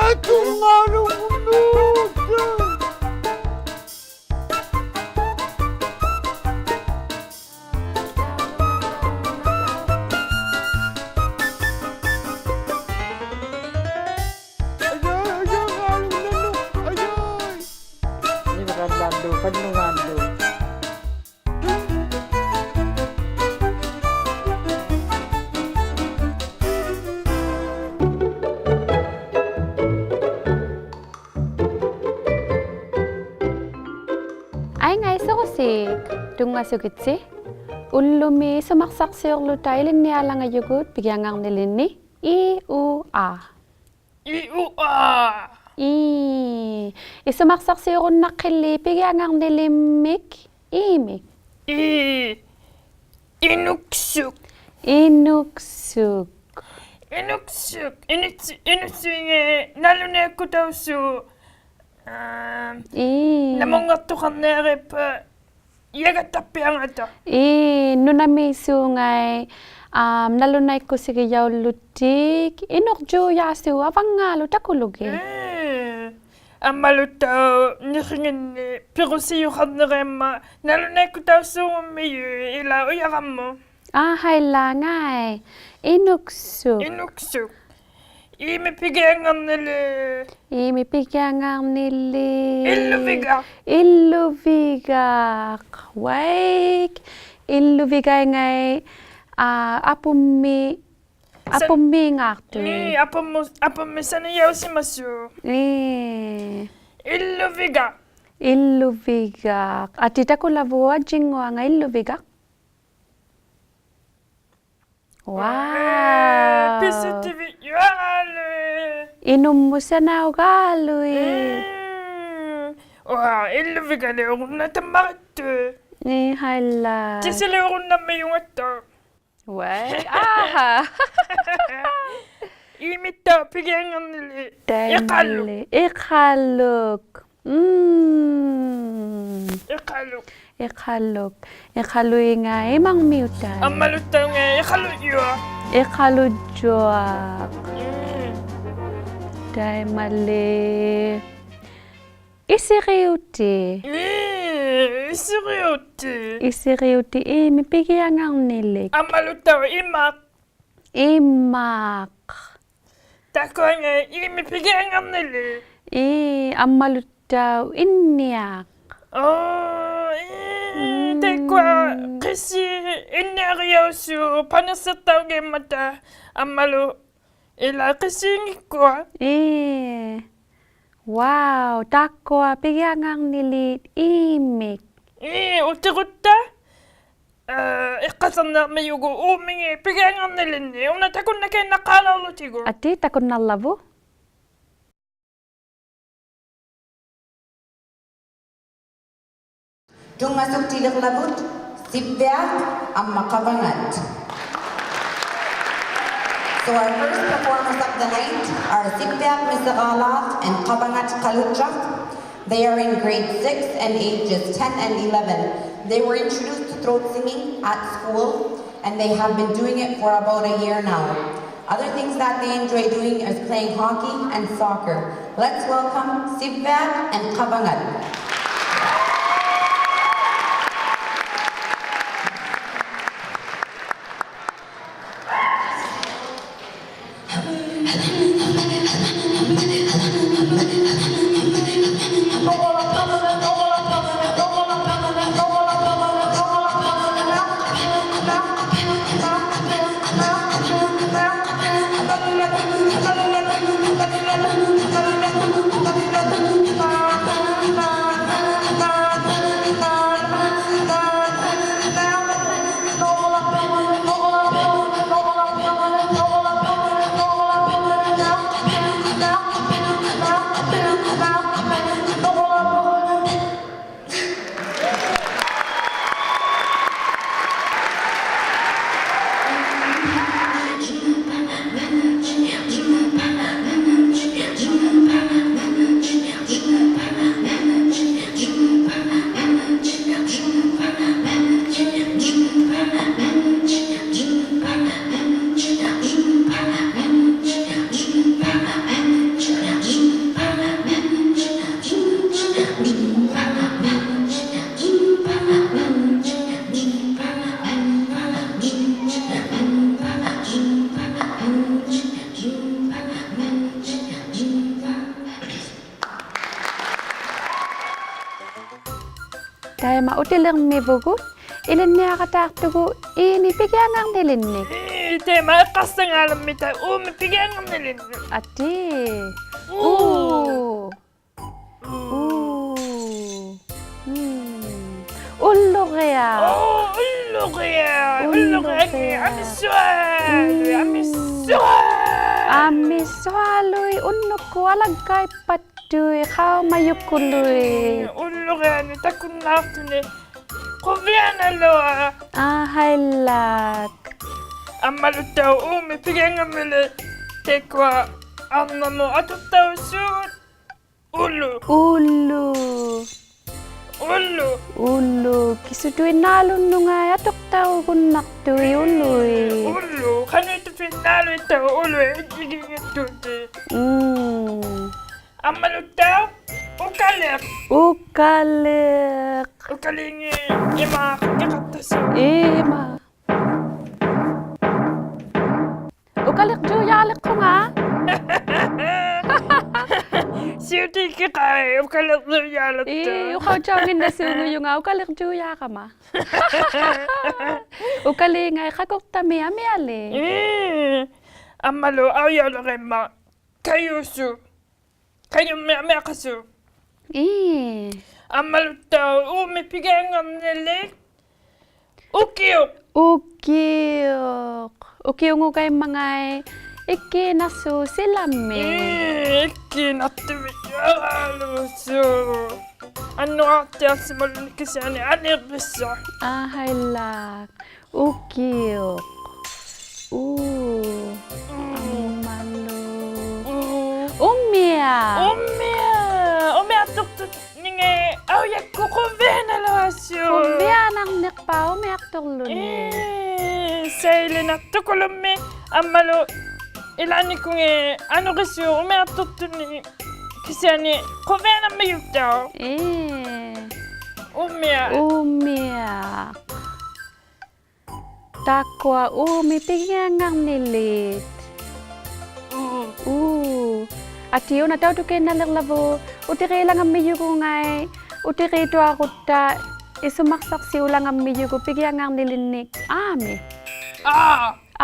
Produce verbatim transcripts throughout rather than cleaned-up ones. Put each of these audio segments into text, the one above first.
ᐊᑐᙵᓗᒍᓗᑕ. ᐊᔭᐃ, ᐊᔭᐃ, ᐊᓗᓇᓗ, ᐊᔭᐃ. ᓂᕕᕋᓪᓚᓗ, ᖃᓄᖓᓗ. ᐊᐃᙵᐃ ᓱᕈᓰᒃ, ᑐᙵᓱᒋᑦᓯ. ᐅᓪᓗᒥ ᐃᓱᒪᒃᓴᖅᓯᐅᕐᓗᑕ ᐃᓕᓐᓂᐊᓚᖓᔪᒍᑦ ᐱᒋᐊᙵᕐᓂᓕᓐᓂ. ᐃ, ᐅ, ᐊ. ᐃ, ᐅ, ᐊ. ᐄ, ᐃᓱᒪᒃᓴᖅᓯᐅᕈᓐᓇᖅᑭᓪᓕ ᐱᒋᐊᙵᕐᓂᓕᒻᒥᒃ ᐃ-ᒥᒃ. ᐃ, ᐃᓄᒃᓱᒃ. ᐃᓄᒃᓱᒃ. ᐃᓄᒃᓱᒃ. ᐃᓄᒃᓱ-, ᐃᓄᒃᓱᐃᖓᐃ ᓇᓗᓇᐃᒃᑯᑕᐅᓲᖅ, ᐋ, ᐄ. ᓇᒧᙵᖅᑐᖃᕐᓂᐊᕆᒃᐸ ᔭᒐᑦᑕᖅᐱᐊᖓᑕ. ᐄ, ᓄᓇᒦᓲᖓᐃ, ᐋ, ᓇᓗᓇᐃᒃᑯᓯᒋᔭᐅᓪᓗᑎᒃ, ᐃᓄᕐᔫᔮᓲᖅ ᐊᕙᙵᓗ ᑕᑯᓗᒋᑦ. ᐄ, ᐊᒻᒪᓗᑦᑕᐅᖅ ᓂᕿᖏᓐᓂ ᐱᕈᓯᔪᖃᕐᓂᕋᐃᒻᒪ ᓇᓗᓇᐃᒃᑯᑕᐅᓲᖑᒻᒥᔪᖅ ᐃᓛ ᐅᔭᕋᒧᑦ. ᐋ, ᕼᐊᐃᓛᖓᐃ. ᐃᓄᒃᓱᒃ. ᐃᓄᒃᓱᒃ. ᐃ-ᒥᒃ ᐱᒋᐊᙵᕐᓂᓕᒃ. ᐃ-ᒥᒃ ᐱᒋᐊᙵᕐᓂᓕᒃ. ᐃᓪᓗᕕᒐᖅ. ᐃᓪᓗᕕᒐᖅ. ᐅᐊᐃᒃ. ᐃᓪᓗᕕᒐᐃᖓᐃ, ᐋ, ᐊᐳᒻᒥ, ᓴᓐ-, ᐊᐳᒻᒦᖔᖅᑐᐃᑦ. ᐄ, ᐊᐳᒻᒧᑦ, ᐊᐳᒻᒥᑦ ᓴᓂᔭᐅᓯᒪᓲᖅ. ᐄ. ᐃᓪᓗᕕᒐᖅ. ᐃᓪᓗᕕᒐᖅ. ᐊᑏ ᑕᑯᓚᕗᑦ ᐊᔾᔨᙳᐊᖓ ᐃᓪᓗᕕᒐᖅ. Wow. ᐱᓱᑎᕕᔪᐊᕌᓗᐃᑦ. ᐃᓄᒻᒧᑦ ᓴᓇᐅᒐᓗᐃᑦ. ᒻᒻ. Wow, ᐃᓪᓗᕕᒐᓕᐅᕈᓐᓇᑕᒻᒪᕆᑦᑐᖅ. ᐄ, ᕼᐊᐃᓛᒃ. ᑎᓯᓕᐅᕈᓐᓇᒻᒥᔪᖓᑦᑕᐅᖅ. ᐅᐊᐃ, ᐋᕼᐊ. ᐃ-ᒥᑦᑕᐅᖅ ᐱᒋᐊᙵᕐᓂᓕᒃ. ᐃᖃᓗᒃ. ᑕᐃᒪᓕ. ᐃᖃᓗᒃ. ᒻᒻ. ᐃᖃᓗᒃ. ᐃᖃᓗᒃ. ᐃᖃᓗᐃᖓᐃ ᐃᒪᕐᒥᐅᑕᖅ. ᐊᒻᒪᓗᑦᑕᐅᖓᐃ ᐃᖃᓗᔾᔪᐊᖅ. ᐃᖃᓗᔾᔪᐊᖅ. ᒻᒻ. ᑕᐃᒪᓕ. ᐃᓯᕆᐅᑎ. ᒻᒻ, ᐃᓯᕆᐅᑎ. ᐃᓯᕆᐅᑎ ᐃ-ᒥᒃ ᐱᒋᐊᙵᕐᓂᓕᒃ. ᐊᒻᒪᓗᑦᑕᐅᖅ ᐃᒪᖅ. ᐃᒪᖅ. ᑖᒃᑯᐊᖓᐃ ᐃ-ᒥᒃ ᐱᒋᐊᙵᕐᓂᓕᒃ. ᐄ, ᐊᒻᒪᓗᑦᑕᐅᖅ ᐃᓐᓂᐊᖅ. ᐆ, ᐄ, ᒻᒻ. ᑖᒃᑯᐊ ᕿᓰᑦ ᐃᓐᓂᐊᕆᔭᐅᓲᖅ ᐸᓂᖅᓯᖅᑕᐅᒋᒻᒪᑕ ᐊᒻᒪᓗ ᐃᓛ ᕿᓰᙱᒃᑯᐊ. ᐄ. Wow, ᑖᒃᑯᐊ ᐱᒋᐊᙵᕐᓂᓖᑦ ᐃ-ᒥᒃ. ᐄ, ᐅᑎᕈᑦᑕ. ᐋ, ᐃᖅᑲᓴᕐᓂᐊᕐᒥᔪᒍᑦ ᐆᒥᖏᑦ ᐱᒋᐊᙵᕐᓂᓕᓐᓂᒃ. ᐅᓇ ᑕᑯᓐᓇᑲᐃᓐᓇᖅᑳᓚᐅᕐᓗᑎᒍ. ᐊᑏ ᑕᑯᓐᓇᓚᕗᑦ. ᑐᙵᓱᒃᑎᓕᕐᓚᕗᑦ, ᓯᕝᕕᐊᖅ ᐊᒻᒪ ᖃᕙᖓᑦ. So our first performers of the night are ᓯᕝᕕᐊᖅ ᒥᓯᕌᓛᖅ and ᖃᕙᖓᑦ ᖃᓗᔾᔭᖅ. They are in grade six and ages ten and eleven. They were introduced to throat singing at school and they have been doing it for about a year now. Other things that they enjoy doing is playing hockey and soccer. Let's welcome ᓯᕝᕕᐊᖅ and ᖃᕙᖓᑦ. ᑕᐃᒪ ᐅᑎᓕᕐᒥᕗᒍᑦ, ᐃᓕᓐᓂᐊᕋᑖᖅᑐᒍᑦ ᐃ-ᒥᒃ ᐱᒋᐊᙵᕐᓂᓕᓐᓂᒃ. ᐄ, ᑕᐃᒪ ᐃᖅᑲᖅᓴᖔᓕᕐᒥᑕ ᐅ-ᒥᒃ ᐱᒋᐊᙵᕐᓂᓕᓐᓂᒃ. ᐊᑏ. ᐅ. ᐅ. ᐅ. ᐅ. ᒻᒻ. ᐅᓪᓗᕆᐊᖅ. ᐆ, ᐅᓪᓗᕆᐊᖅ. ᐅᓪᓗᕆᐊᖅ. ᐅᓪᓗᕆᐊᖅ. ᐊᒥᓱᐊᓗᐃᑦ. ᒻᒻ. ᐊᒥᓱᐊᓗᐃᑦ. ᐊᒥᓱᐊᓗᐃᑦ ᐅᓐᓄᒃᑯᑦ ᐊᓚᒡᒐᐃᑉᐸᑦᑐᐃᑦ ᖃᐅᒪᔪᑯᓗᐃᑦ. ᒻᒻ. ᐅᓪᓗᕆᐊᓂᒃ ᑕᑯᓐᓈᖅᑐᓂᒃ ᖁᕕᐊᓇᓗᐊᖅ. ᐋᕼᐊᐃᓛᒃ. ᐊᒻᒪᓗᑦᑕᐅᖅ ᐅ-ᒥᒃ ᐱᒋᐊᙵᕐᓂᓕᒃ ᑕᐃᒃᑯᐊ ᐊᕐᓇᒧᑦ ᐊᑐᖅᑕᐅᓲᑦ. ᐅᓗ. ᐅᓗ. ᐅᓗ. ᐅᓗ. ᑭᓱᑐᐃᓐᓈᓗᓐᓄᑦ ᐊᑐᖅᑕᐅᒍᓐᓇᖅᑐᐃᑦ ᐅᓗᐃᑦ. ᐅᓗ. ᖃᓄᐃᑦᑐᑐᐃᓐᓈᓗᐃᑦᑕᐅᖅ ᐅᓗᐃᑦ ᐃᔩᙱᑦᑐᑎᒃ. ᒻᒻ. ᐊᒻᒪᓗᑦᑕᐅᖅ ᐅᑲᓕᖅ. ᐅᑲᓕᖅ. ᐅᑲᓕᖏᑦ ᐃᒫᒃ ᖃᑦᑕᓱ. ᐃᒫᒃ. ᐅᑲᓕᖅᑑᔮᓕᖅᑯᖓ. ᓯᐅᑎᒋᖃᐃ, ᐅᑲᓕᖅᑑᔮᓕᖅᑐᖅ. ᐄ, ᐅᖃᐅᔾᔭᐅᖏᓐᓇᓲᖑᔪᖓ, ᐅᑲᓕᖅᑑᔮᕋᒪ. ᐅᑲᓖᖓᐃᖃᑯᖅᑕᒥᒃ ᐊᒥᐊᓖᑦ. ᐄ, ᐊᒻᒪᓗ ᐊᐅᔭᐅᓕᕋᐃᒻᒪᑦ ᑲᔪᓲᖅ. ᑲᔪᒻᒥᒃ ᐊᒥᐊᖅᑲᓲᖅ. ᐄ. ᐊᒻᒪᓗᑦᑕᐅᖅ ᐅ-ᒥᒃ ᐱᒋᐊᙵᕐᓂᓕᒃ ᐅᑭᐅᖅ. ᐅᑭᐅᖅ. ᐅᑭᐅᖑᒐᐃᒻᒪᖓᐃ ᐃᒃᑮᓇᓲᑦ ᓯᓚᒥᒃ. ᐄ, ᐃᒃᑮᓇᖅᑐᕕᔾᔪᐊᕌᓘᓲᖅ. ᐊᓐᓄᕌᖅᑎᐊᖅᓯᒪᓗᓂ ᑭᓯᐊᓂ ᐊᓃᕐᕕᔅᓴᖅ. ᐋᕼᐊᐃᓛᒃ. ᐅᑭᐅᖅ. ᐅ. ᐊᒻᒪᓗ. ᐅ. ᐅᒥᐊᖅ. ᐅᒥᐊᖅ. ᐅᒥᐊᖅᑐᖅᑐᖅ. ᓂᖏ ᐊᐅᔭᒃᑯᑦ ᖁᕕᐊᓇᓗᐊᓲᖅ. ᖁᕕᐊᓇᕐᓂᖅᐹᖅ ᐅᒥᐊᖅᑐᕐᓗᓂ. ᐄ, ᓴᐃᓕᓇᖅᑐᑯᓗᒻᒥᒃ ᐊᒻᒪᓗ ᐃᓛᓐᓂᒃᑯᖏᑦ ᐊᓄᕆᓲᖅ ᐅᒥᐊᖅᑐᖅᑐᓂ ᑭᓯᐊᓂ ᖁᕕᐊᓇᕐᒥᔪᑦᑕᐅᖅ. ᐄ. ᐅᒥᐊᖅ. ᐅᒥᐊᖅ. ᑖᒃᑯᐊ ᐅ-ᒥᒃ ᐱᒋᐊᙵᕐᓂᓖᑦ. ᐅ. ᐅ. ᐊᑏ ᐅᓇ ᑕᐅᑐᑲᐃᓐᓇᓕᕐᓚᕗᑦ ᐅᑎᕆᓚᖓᒻᒥᔪᒍᑦ ᐊᐃ, ᐅᑎᕆᑐᐊᕈᑦᑕ ᐃᓱᒪᒃᓴᖅᓯᐅᓚᖓᒻᒥᔪᒍᑦ ᐱᒋᐊᙵᕐᓂᓕᓐᓂᒃ ᐊ-ᒥᒃ. ᐊ. ᐊ.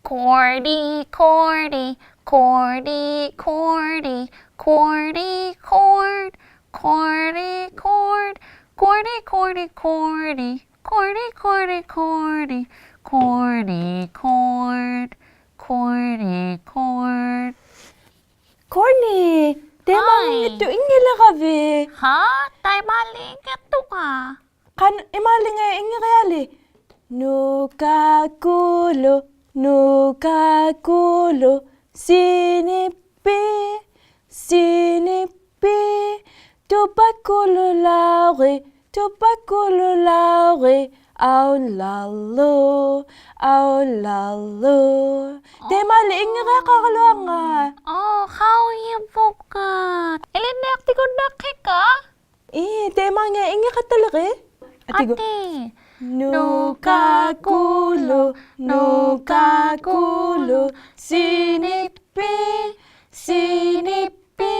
ᖁᕕᐊᓂ, ᖁᕕᐊᓂ, ᖁᕕᐊᓂ, ᖁᕕᐊᓂ, ᖁᕕᐊᓂ, ᖁᕕᐊᓂ, ᖁᕕᐊᓂ, ᖁᕕᐊᓂ, ᖁᕕᐊᓂ, ᖁᕕᐊᓂ, ᖁᕕᐊᓂ, ᖁᕕᐊᓂ, ᖁᕕᐊᓂ, ᖁᕕᐊᓂ, ᖁᕕᐊᓂ. ᖁᕕᐊᓂ, ᑕᐃᒪ ᕼᐊᐃ. ᐃᙱᑦᑐᖅ ᐃᙱᓕᕋᕕᑦ. ᕼᐊ, ᑕᐃᒪᓕ ᐃᙱᑦᑐᖓ. ᖃᓐ-, ᐃᒫᓕᖓᐃ ᐃᙱᕆᐊᓕᒃ. ᓄᑲᑯᓗᒃ, ᓄᑲᑯᓗᒃ, ᓯᓂᑉᐱ, ᓯᓂᑉᐱ, ᑐᐸᑯᓗᓚᐅᕆᑦ, ᑐᐸᑯᓗᓚᐅᕆᑦ, ᐊᐅᓪᓚᓗ, ᐊᐅᓪᓚᓗ. ᑕᐃᒪᓕ ᐃᙱᕆᐊᖃᕋᓗᐊᖓ. ᐆ, ᖃᐅᔨᕗᖓ. ᐃᓕᓐᓂᐊᖅᑎᒍᓐᓇᖅᑭᖓ. ᐄ, ᑕᐃᒪᙵᐃ ᐃᙱᖃᑦᑕᓕᕆᑦ. ᐊᑏ. ᐊᑏ. ᓄᑲᑯᓗᒃ, ᓄᑲᑯᓗᒃ, ᓯᓂᑉᐱ, ᓯᓂᑉᐱ,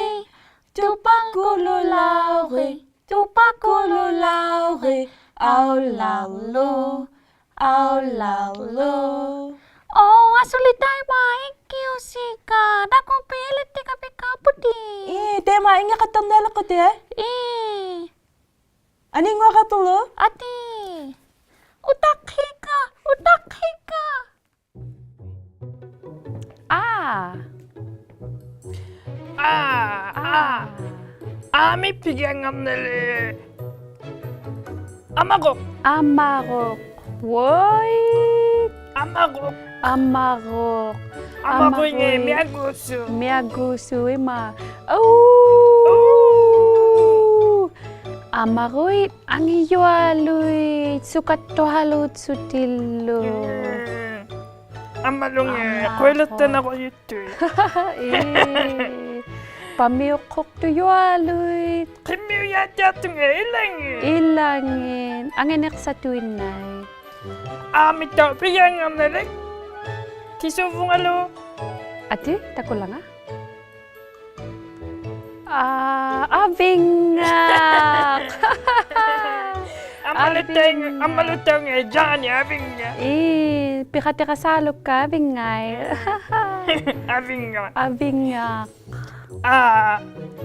ᑐᐸᑯᓗᓚᐅᕆᑦ, ᑐᐸᑯᓗᓚᐅᕆᑦ, ᐊᐅᓪᓚᓗ, ᐊᐅᓪᓚᓗ. ᐆ, ᐊᓱᓕ ᑕᐃᒪ ᐃᙱᐅᓯᖓ, ᓇᑯᕐᒦᒃ ᐃᓕᑦᑎᖓᒻᒥᒃᑲ ᐳᑎ. ᐄ, ᑕᐃᒪ ᐃᙱᖃᑦᑕᕐᓂᐊᓕᖅᑯᑎᑦ. ᐄ. ᐊᓂᙳᐊᖃᑦᑕᕐᓗᒃ. ᐊᑏ. ᐅᑕᖅᑭᖓ, ᐅᑕᖅᑭᖓ. ᐊ. ᐊ, ᐊ. ᐊ. ᐊ-ᒥᒃ ᐱᒋᐊᙵᕐᓂᓖᑦ ᐊᒪᕈᖅ. ᐊᒪᕈᖅ. ᐅᐊᐃ. ᐊᒪᕈᖅ. ᐊᒪᕈᖅ. ᐊᒪᕈᖅ ᐃᙱ ᐊᒪᕈᖅ. ᒥᐊᒍᓲᖅ. ᒥᐊᒍᓲᖅ ᐃᒫᒃ. ᐆ. ᐆ. ᐊᒪᕈᐃᑦ ᐊᖏᔪᐊᓗᐃᑦ ᓱᑲᑦᑐᐊᓘᑦᓱᑎᓪᓗ. ᒻᒻ. ᐊᒻᒪᓗᖏᑦ ᐊᒪᕈᐃᑦ. ᖁᐃᓕᑦᑕᓇᖅᑐᐃᑦ. ᐄ. ᐸᒥᐅᖅᑯᖅᑐᔪᐊᓗᐃᑦ. ᕿᒻᒥᐅᔮᑦᑎᐊᖅᑐᖓ ᐃᓚᖏᑦ. ᐃᓚᖏᑦ. ᐊᖏᓂᖅᓴᑐᐃᓐᓇᐃᑦ. ᐊ-ᒥᑦᑕᐅᖅ ᐱᒋᐊᙵᕐᓂᓖᑦ ᑭᓱᕗᖓᓗ. ᐊᑏ, ᑕᑯᓚᖓ. ᐋ, ᐊᕕᙵᖅ. ᐊᒻᒪᓗᑦᑕᐅᖅ, ᐊᕕᙵᖅ. ᐊᒻᒪᓗᑦᑕᐅᖅ ᔮᓂ ᐊᕕᙵᖅ. ᐄ, ᐱᖃᑎᖃᓵᓗᒃᑲ ᐊᕕᙵᐃᑦ. ᐊᕕᙵᖅ. ᐊᕕᙵᖅ. ᐋ.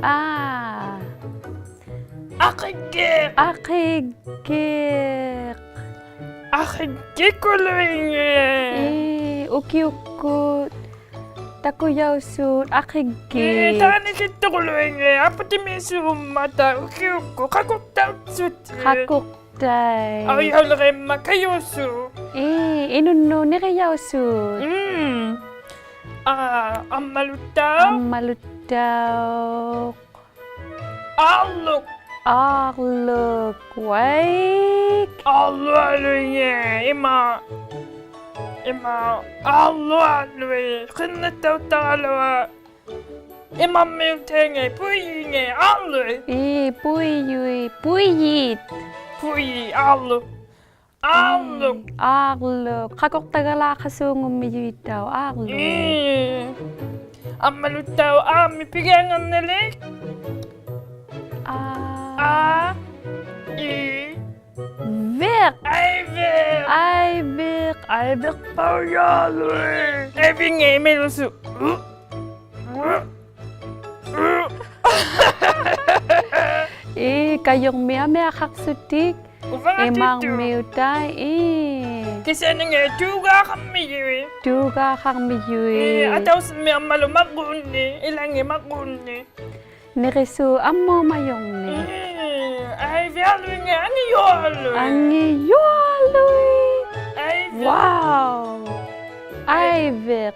ᐋ. ᐊᕿᒡᒋᖅ. ᐊᕿᒡᒋᖅ. ᐊᕿᒡᒋᑯᓗᐃᖏᑦ. ᐄ, ᐅᑭᐅᒃᑯᑦ ᑕᑯᔭᐅᓲᑦ ᐊᕿᒡᒋᖅ. ᐄ, ᑖᓐᓇᒋᑦᑐᑯᓗᐃᖏᑦ. ᐊᐳᑎᒦᓲᖑᒻᒪᑕ ᐅᑭᐅᒃᑯᑦ ᖃᑯᖅᑕᐅᑦᓱᑎᒃ. ᖃᑯᖅᑕᐃᑦ. ᐊᐅᔭᐅᓕᕋᐃᒻᒪᑦ ᑲᔫᓲᖅ. ᐄ, ᐃᓄᓐᓄᑦ ᓂᕆᔭᐅᓲᑦ. ᒻᒻ. ᐋ, ᐊᒻᒪᓗᑦᑕᐅᖅ. ᐊᒻᒪᓗᑦᑕᐅᖅ. ᐋᕐᓗᒃ. ᐋᕐᓗᒃ, ᐅᐊᐃᒃ. ᐋᕐᓗᐊᓗᐃᖏᑦ, ᐃᒫᒃ. ᐃᒫᒃ, ᐋᕐᓗᐊᓗᐃᑦ. ᕿᕐᓇᑦᑕᐅᑦᑕᕋᓗᐊᖅ. ᐃᒪᕐᒥᐅᑕᐃᖏᑦ, ᐳᐃᔩᖏᑦ, ᐋᕐᓗᐃᑦ. ᐄ, ᐳᐃᔪᐃᑦ, ᐳᐃᔩᐃᑦ. ᐳᐃᔩᐃᑦ, ᐋᕐᓗᒃ. ᐋᕐᓗᒃ. ᒻᒻ, ᐋᕐᓗᒃ. ᖃᑯᖅᑕᒐᓛᖃᓲᖑᒻᒥᔪᐃᑦᑕᐅᖅ ᐋᕐᓗᒃ. ᐄ. ᐊᒻᒪᓗᑦᑕᐅᖅ ᐊ-ᒥᒃ ᐱᒋᐊᖓᓐᓂᓕᒃ. ᐊ. ᐊ. ᐃ. ᕕᖅ. ᐊᐃᕕᖅ. ᐊᐃᕕᖅ. ᐊᐃᕕᖅᐸᐅᔮᓗᐃᑦ. ᐊᐃᕕᙵᐃᑦ ᒥᓗᓱ. ᐄ, ᑲᔪᕐᒥᒃ ᐊᒥᐊᖃᖅᓱᑎᒃ. ᐅᕙᖓᑎᑐᑦ. ᐃᒪᕐᒥᐅᑕᐃᑦ, ᐄ. ᑭᓯᐊᓂᖏᑦ ᑑᒑᖃᕐᒥᔪᐃᑦ. ᑑᒑᖃᕐᒥᔪᐃᑦ. ᐄ, ᐊᑕᐅᓯᕐᒥᒃ ᐊᒻᒪᓗ ᒪᕐᕉᓐᓂᒃ, ᐃᓚᖏᑦ ᒪᕐᕉᓐᓂᒃ. ᓂᕆᓲᑦ ᐊᒻᒨᒪᔪᕐᓂᒃ. ᐄ, ᐊᐃᕕᐊᓗᐃᖏᑦ ᐊᖏᔪᐊᓗᐃᑦ. ᐊᖏᔪᐊᓗᐃᑦ. ᐊᐃᕕᖅ. Wow. ᐊᐃᕕᖅ.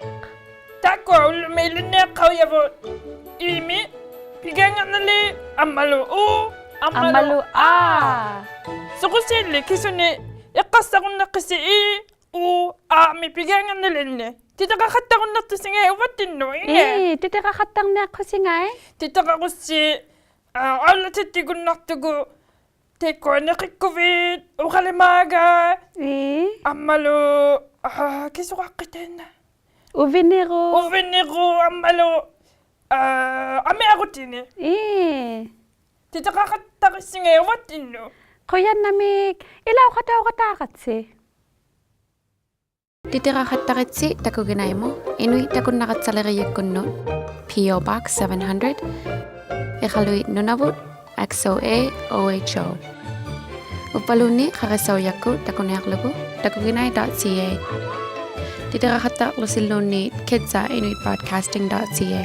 ᑖᒃᑯᐊ ᐅᓪᓗᒥ ᐃᓕᓐᓂᐊᖅᑲᐅᔭᕗᑦ ᐃ-ᒥᒃ ᐱᒋᐊᖓᓐᓂᓕᒃ ᐊᒻᒪᓗ ᐅ, ᐊᒻᒪᓗ ᐊᒻᒪᓗ ᐊ. ᐊ. ᓱᕈᓰᓪᓕ ᑭᓱᓂᒃ ᐃᖅᑲᖅᓴᕈᓐᓇᖅᑭᓯ ᐃ, ᐅ, ᐊ-ᒥᒃ ᐱᒋᐊᖓᓐᓂᓕᓐᓂᒃ. ᑎᑎᕋᖃᑦᑕᕈᓐᓇᖅᑐᓯᖓᐃ ᐅᕙᑦᑎᓐᓄᑦ, ᐃᖏ. ᐄ, ᑎᑎᕋᖃᑦᑕᕐᓂᐊᖅᑯᓯᖓᐃ. ᑎᑎᕋᕈᔅᓯ, ᐋ, ᐊᐅᓪᓚᑎᑦᑎᒍᓐᓇᖅᑐᒍᑦ ᑕᐃᒃᑯᐊ ᓂᕿᒃᑯᕕᑦ, ᐅᖃᓕᒫᒐᖅ. ᐄ. ᐊᒻᒪᓗ, ᐋ, ᑭᓱᕋᖅᑭᑦ ᑕᐃᓐᓇ. ᐅᕕᓂᕈᖅ. ᐅᕕᓂᕈᖅ, ᐊᒻᒪᓗ, ᐋ, ᐊᒥᐊᕈᑎᓂᒃ. ᐄ. ᑎᑎᕋᖃᑦᑕᕆᑦᓯᖓᐃ ᐅᕙᑦᑎᓐᓄᑦ. ᖁᔭᓐᓇᒦᒃ ᐃᓚᐅᖃᑕᐅᖃᑦᑕᕋᑦᓯ. ᑎᑎᕋᖃᑦᑕᕆᑦᓯ ᑕᑯᒋᓇᐃᒧᑦ, ᐃᓄᐃᑦ ᑕᑯᓐᓇᒐᑦᓴᓕᕆᔨᒃᑯᓐᓄᑦ, P O Box seven hundred, ᐃᖃᓗᐃᑦ ᓄᓇᕗᑦ, X O A O H O. ᐅᕝᕙᓘᓐᓃᑦ ᖃᕆᓴᐅᔭᒃᑯᑦ ᑕᑯᓂᐊᕐᓗᒍ, takuginai dot C A. ᑎᑎᕋᖃᑦᑕᕐᓗᓯᓘᓐᓃᑦ kids at inuitbroadcasting dot C A.